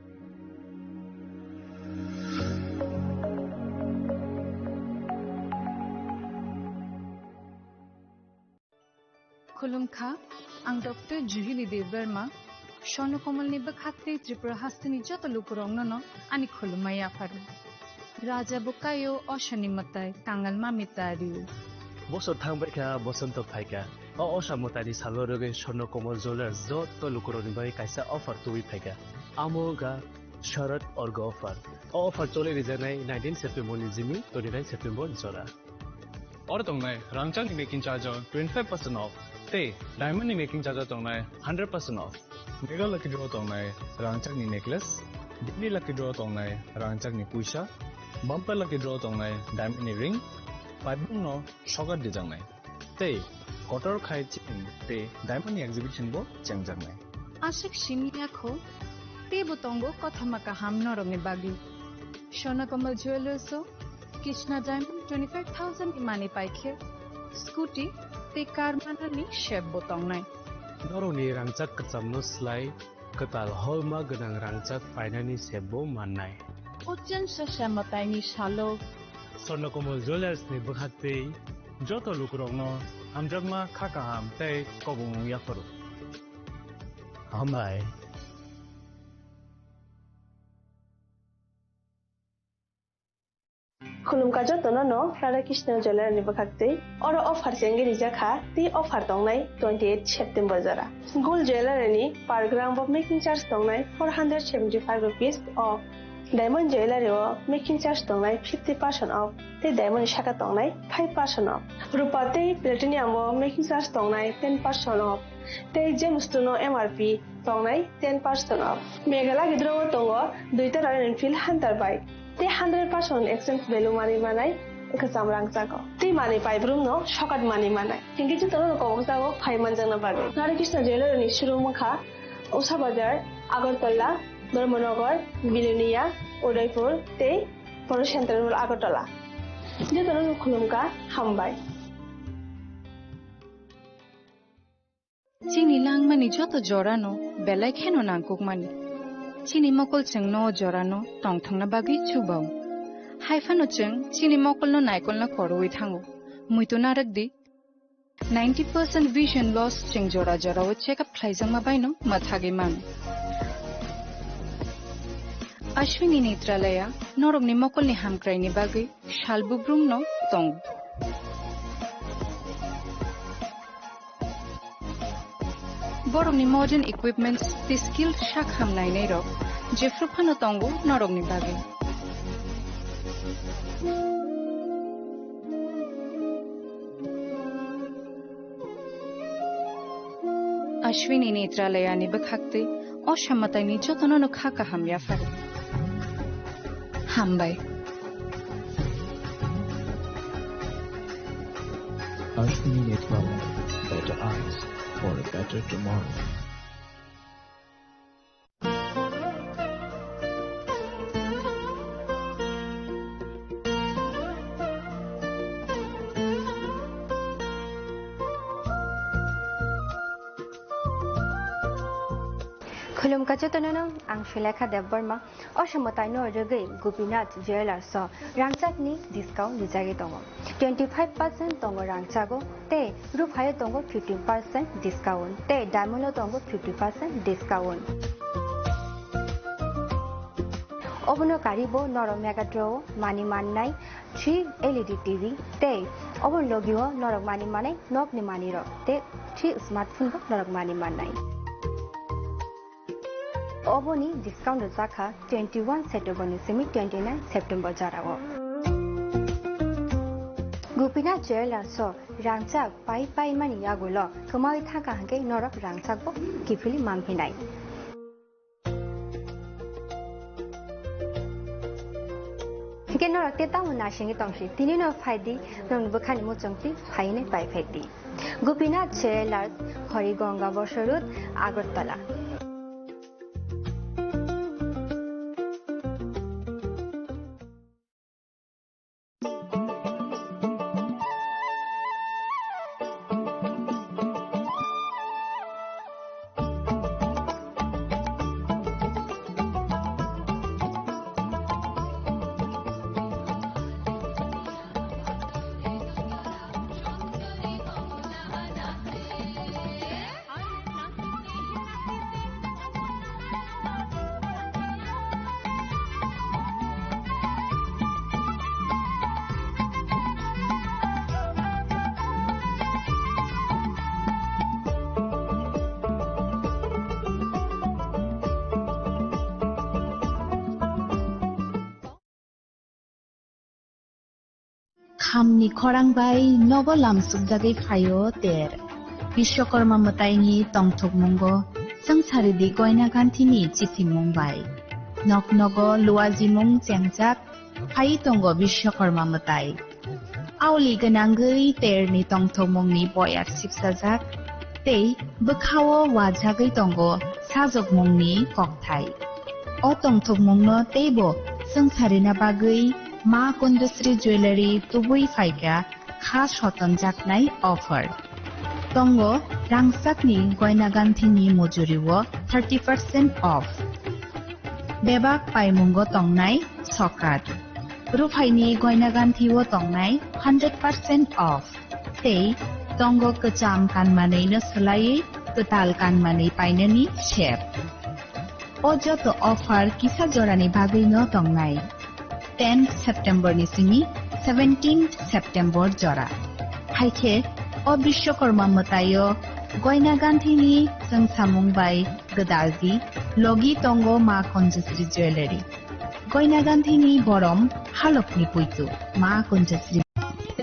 Khulumkha, ang Doctor Juhili Debbarma, Swarno Komolni bwkhak tei Tripura hasteni joto lukurokno no ani khulumma yapharo. Raja bo kaio, osani mwtai, kangal mami ta rio. Bosor thang bai kha, bosonto phai kha. O osa mwtaini salo rwgwi Swarno Komol Jewellers joto lukurokni bagwi kaisa offer tubui phai kha. Amo wngkha Sharad Orgo offer. O offer choli rijaknai nineteen September ni jimi twenty nine September ni jora. Oro tongnai rangchakni making charge o twenty five percent off tei diamond ni making charge o tongnai hundred percent off. Mega lucky draw tongnai rangchakni necklace, daily lucky draw tongnai rangchakni puisa, bumper lucky draw tongnai diamond ni ring, paibung no sokat dijaknai. Tei kotor khai chini tei diamond ni exhibition bo chengjaknai. Aswk simi ya kho, teibo tongo kothoma kaham norokni bagwi. Swarno Komol Jewellers o Krishna Diamond twenty five thousand ni mani paikhe scooty tei car manani sep bo tongnai. Norokni rangchak kwchamno slai kwtal holma gwnang rangchak painani sep bo mannai. Ochen sasa mwtaini salo Swarno Komol Jewellers ni bwkhak tei joto lukurokno hamjakma kha kaham tei kobong yapharo. Hambai. Khulumkha jotono no Radha Krishna Jewellery ni bwkhak tei oro offer chengwi rijak kha tei offer tongnai twenty eight September jora. Gold Jewellery ni per gram bo making charge tongnai four hundred seventy five rupees off. Diamond Jewellery o making charge tongnai fifty percent off tei diamond ni saka tongnai five percent off. Rupa tei platinum o making charge tongnai ten percent off. Tei James two no M R P tongnai ten percent off. Meghalaya gidro o tongo duita Royal Enfield Hunter bike. Tei hundred percent exchange value manwi manai kwcham rangchago. Tei manwi paibrum no sokat manwi manai. Hinkhe jotono no kobokjago phai manjakna bagwi. Radha Krishna Jewellery ni showroom wngkha Usha Bazar, Agartala, Dharmanagar, Bilonia, Udaipur tei Polo Central Mall Agartala. Jotono no khulumkha, hambai. Chini langmani joto jorano belai kheno nangkukmani. Chini mokol chwngno o jorano tongthokna bagwi chubao. Haiphano chwng chini mokolno naikolna korwi thango. Muitu narwk di. Ninety percent vision loss chwng jora jorao check up khlaijakma baino mwthagwi mano. Ashwini Netralaya norokni mokolni hamkraini bagwi sal bubrumno tongo. Borokni modern equipments tei skilled sak ham nainairok jephru phano tongo norokni bagwi. Ashwini Netralayani bwkhaktwi o samataini jotono no kha kaham yapharo. Hambai. Ashwini Netralaya, better eyes for a better tomorrow. Khulumkha jotono no, ang Sulekha Debbarma. O samataino rwgwi Gopinath Jewellers o rangchakni discount rijagwi tongo. Twenty five percent tongo rangchago tei ruphaio tongo fifteen percent discount tei diamond o tongo fifty percent discount. Obono karibo norok Mega Draw o mani mannai three L E D T V tei obo logio norok mani manai nokni manirok tei three smartphone bo norok mani mannai. Oboni discount rwjakha twenty one September ni simi twenty nine September jorao. Gopinath Jewellers o rangchak pai pai mani yagulo kwmawi thangkha hwnkhe norok rangchak bo kiphilwi manphinai. Hwnkhe norok tei tamo nasingwi tongsi, tini no phaidi, norokni bwkhani muchungtwi phainai pai phaidi. Gopinath Jewellers, Harigonga Bosor Road, Agartala. Hamni khorang bai nogo lamsukjagwi phaio ter. Bishwakarma mwtaini tongthokmungo swngcharidi goina ganthini chithimung bai. Nok nogo luajimung chengjak phai tongo Bishwakarma mwtai. Aoli gwnangwi terni tongthokmungni boyar sipsajak tei bwkhao wajagwi tongo sajokmungni kokthai. O tongthokmungno teibo swngcharina bagwi Ma Kunjusri Jewellery tubui phaikha kha sotonjaknai offer. Tongo rangchakni goina ganthini mujurio thirty percent off. Bebak paimungo tongnai sokat. Ruphaini goina ganthio tongnai hundred percent off. Tei tongo kwcham kanmanwino swlaiwi kwtal kanmanwi painani sep. O joto offer kisa jorani bagwino tongnai. Tenth September ni simi seventeenth September jora. Haikhe o Bishwakarma mwtaio goina ganthini chwngsamung bai gwdaldi logi tongo Ma Kunjusri Jewellery. Goina ganthini borom halokni puitu Ma Kunjusri.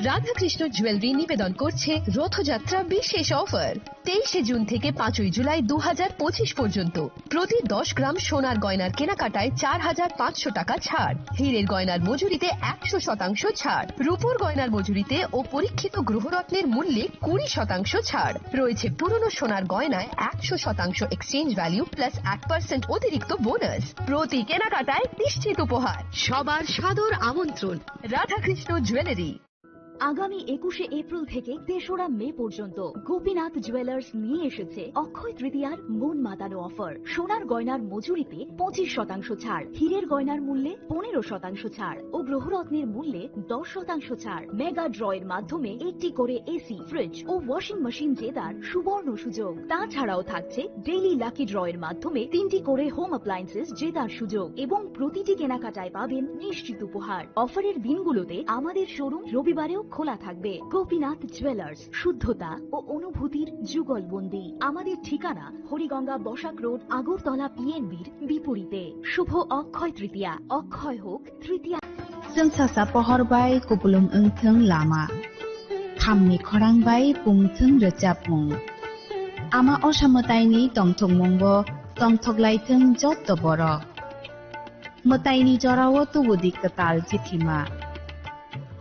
Radhakrishna jewellery নিবেদন করছে রথযাত্রা বিশেষ অফার। তেইশে জুন থেকে পাঁচই জুলাই দু হাজার পঁচিশ পর্যন্ত প্রতি দশ গ্রাম সোনার গয়নার কেনাকাটায় চার হাজার পাঁচশো টাকা ছাড়, হীরের গয়নার মজুরিতে একশো শতাংশ ছাড়, রূপোর গয়নার মজুরিতে ও পরীক্ষিত গ্রহরত্নের মূল্যে কুড়ি শতাংশ ছাড় রয়েছে। পুরনো সোনার গয়নায় একশো শতাংশ এক্সচেঞ্জ ভ্যালু প্লাস এক পার্সেন্ট অতিরিক্ত বোনাস। প্রতি কেনাকাটায় নিশ্চিত উপহার। সবার সাদর আমন্ত্রণ। রাধাকৃষ্ণ জুয়েলারি। আগামী একুশে এপ্রিল থেকে তেসরা মে পর্যন্ত গোপীনাথ জুয়েলার্স নিয়ে এসেছে অক্ষয় তৃতীয়ার মন মাতানো অফার। সোনার গয়নার মজুরিতে পঁচিশ শতাংশ ছাড়, হীরের গয়নার মূল্যে পনেরো শতাংশ ছাড় ও গ্রহরত্নের মূল্যে দশ শতাংশ ছাড়। মেগা ড্র এর মাধ্যমে একটি করে এসি, ফ্রিজ ও ওয়াশিং মেশিন জেতার সুবর্ণ সুযোগ। তাছাড়াও থাকছে ডেইলি লাকি ড্র এর মাধ্যমে তিনটি করে হোম অ্যাপ্লায়েন্সেস জেতার সুযোগ এবং প্রতিটি কেনাকাটায় পাবেন নিশ্চিত উপহার। অফারের দিনগুলোতে আমাদের শোরুম রবিবারেও খোলা থাকবে। গোপীনাথ জুয়েলার্স, শুদ্ধতা ও অনুভূতির যুগলবন্দি। আমাদের ঠিকানা হরিগঙ্গা বসাক রোড, আগরতলা পিএনবির বিপরীতে। শুভ অক্ষয় তৃতীয়া, অক্ষয় হোক তৃতীয়া। Chwng sasa pohor bai kupulung wngthwng lama, khamni khorang bai pungthwng rwchapmung. Ama osa mwtaini tongthokmungo tongthoklaithwng jotto borok. Mwtaini jorao tubudi kwtal chithima.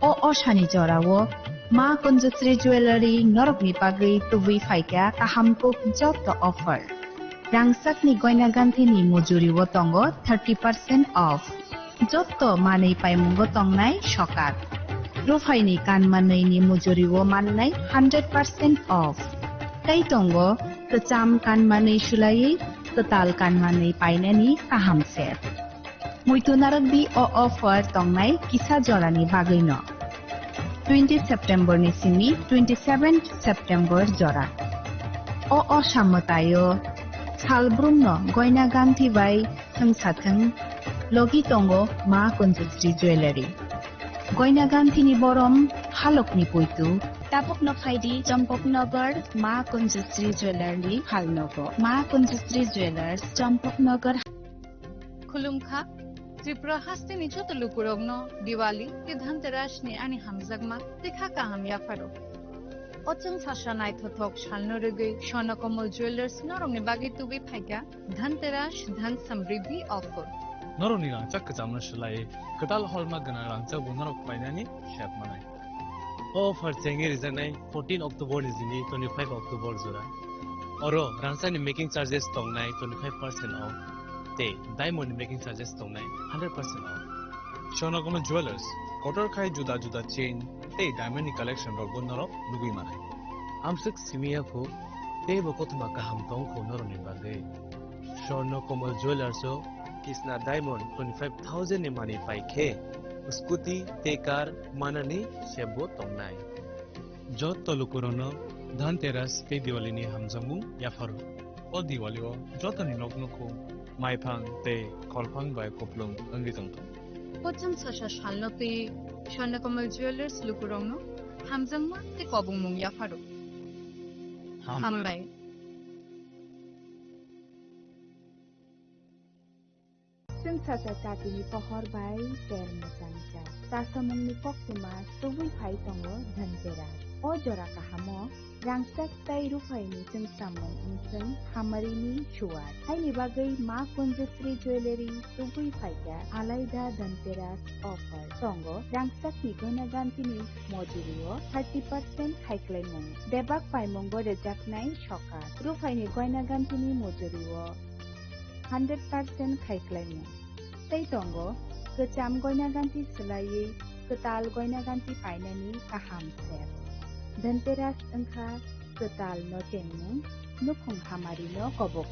O osani jorao Ma Kunjusri Jewellery norokni bagwi tubui phaikha kaham kuk jotto offer. Rangchakni goina ganthini mujurio tongo thirty percent off. Jotto manwi paimungo tongnai sokat. Ruphaini kanmanwini mujurio mannai hundred percent off. Tei tongo kwcham kanmanwi swlaiwi kwtal kanmanwi painani kaham set. Muitu narwkdi o offer tongnai kisa jorani bagwino. Twenty September ni simi twenty seven September jora. O osa mwtaio salbrumno goina ganthi bai thwngsathwng logi tongo Ma Kunjusri Jewellery. Goina ganthini borom halokni puitu. Tabukno phaidi Champaknagar Ma Kunjusri Jewellery ni phalnogo. Ma Kunjusri Jewellers, Champaknagar. Khulumkha, Tripura hasteni joto lukurokno Diwali tei Dhanteras ni ani hamjakma tei kha kaham yapharo. O chwng sasa naithothok salno rwgwi Swarnakomal Jewellers norokni bagwi tubui phaikha Dhanteras Dhan Samriddhi offer. Norokni rangchak kwchamno swlaiwi kwtal holma gwnang rangchakbo norok painani sep manai. O offer chengwi rijaknai fourteen October ni simi twenty-five October jora. Oro rangchakni making charges tongnai twenty-five percent off tei diamond ni making charges tongnai hundred percent off. Swarnakomal Jewellers, kotor khai juda juda chain tei diamond ni collection rokbo norok nugwi manai. Amswk simi ya phu, teibo kothoma kaham tong kho norokni bagwi. Swarnakomal Jewellers o Kisna Diamond twenty-five thousand ni manwi pai khe scooty tei car manani sep bo tongnai. Jotto lukurokno Dhanteras tei Diwali ni hamjakmung yapharo. O Diwali o jotoni nok nukhung maiphang tei kholphang bai kupulung wngwi tongthung. Pocham sasa salno tei Swarnakomal Jewellers lukurokno hamjakma tei kobongmung yapharo. Ham. Hambai. Chwng Sacha chatini pohor bai ter mwchangcha. Chasamungni koktwma tubui phai tongo Dhanteras. O jora kahamo rangchak tei ruphaini chwngsamung wngchwng hamarini suwat. Haini bagwi Ma Kunjasri Jewellery tubui phaikha alaida Dhanteras offer. Tongo rangchakni goina gantini mojurio thirty percent khaiklaimung. Bebak paimungo rwjaknai sokat. Ruphaini goina gantini mojurio hundred percent khaiklaimung. Tei tongo kwcham goina ganti swlaiwi kwtal goina ganti painani kaham sep. Dhanteras wngkha kwtal nochengmung, nukhung hamarino kobok.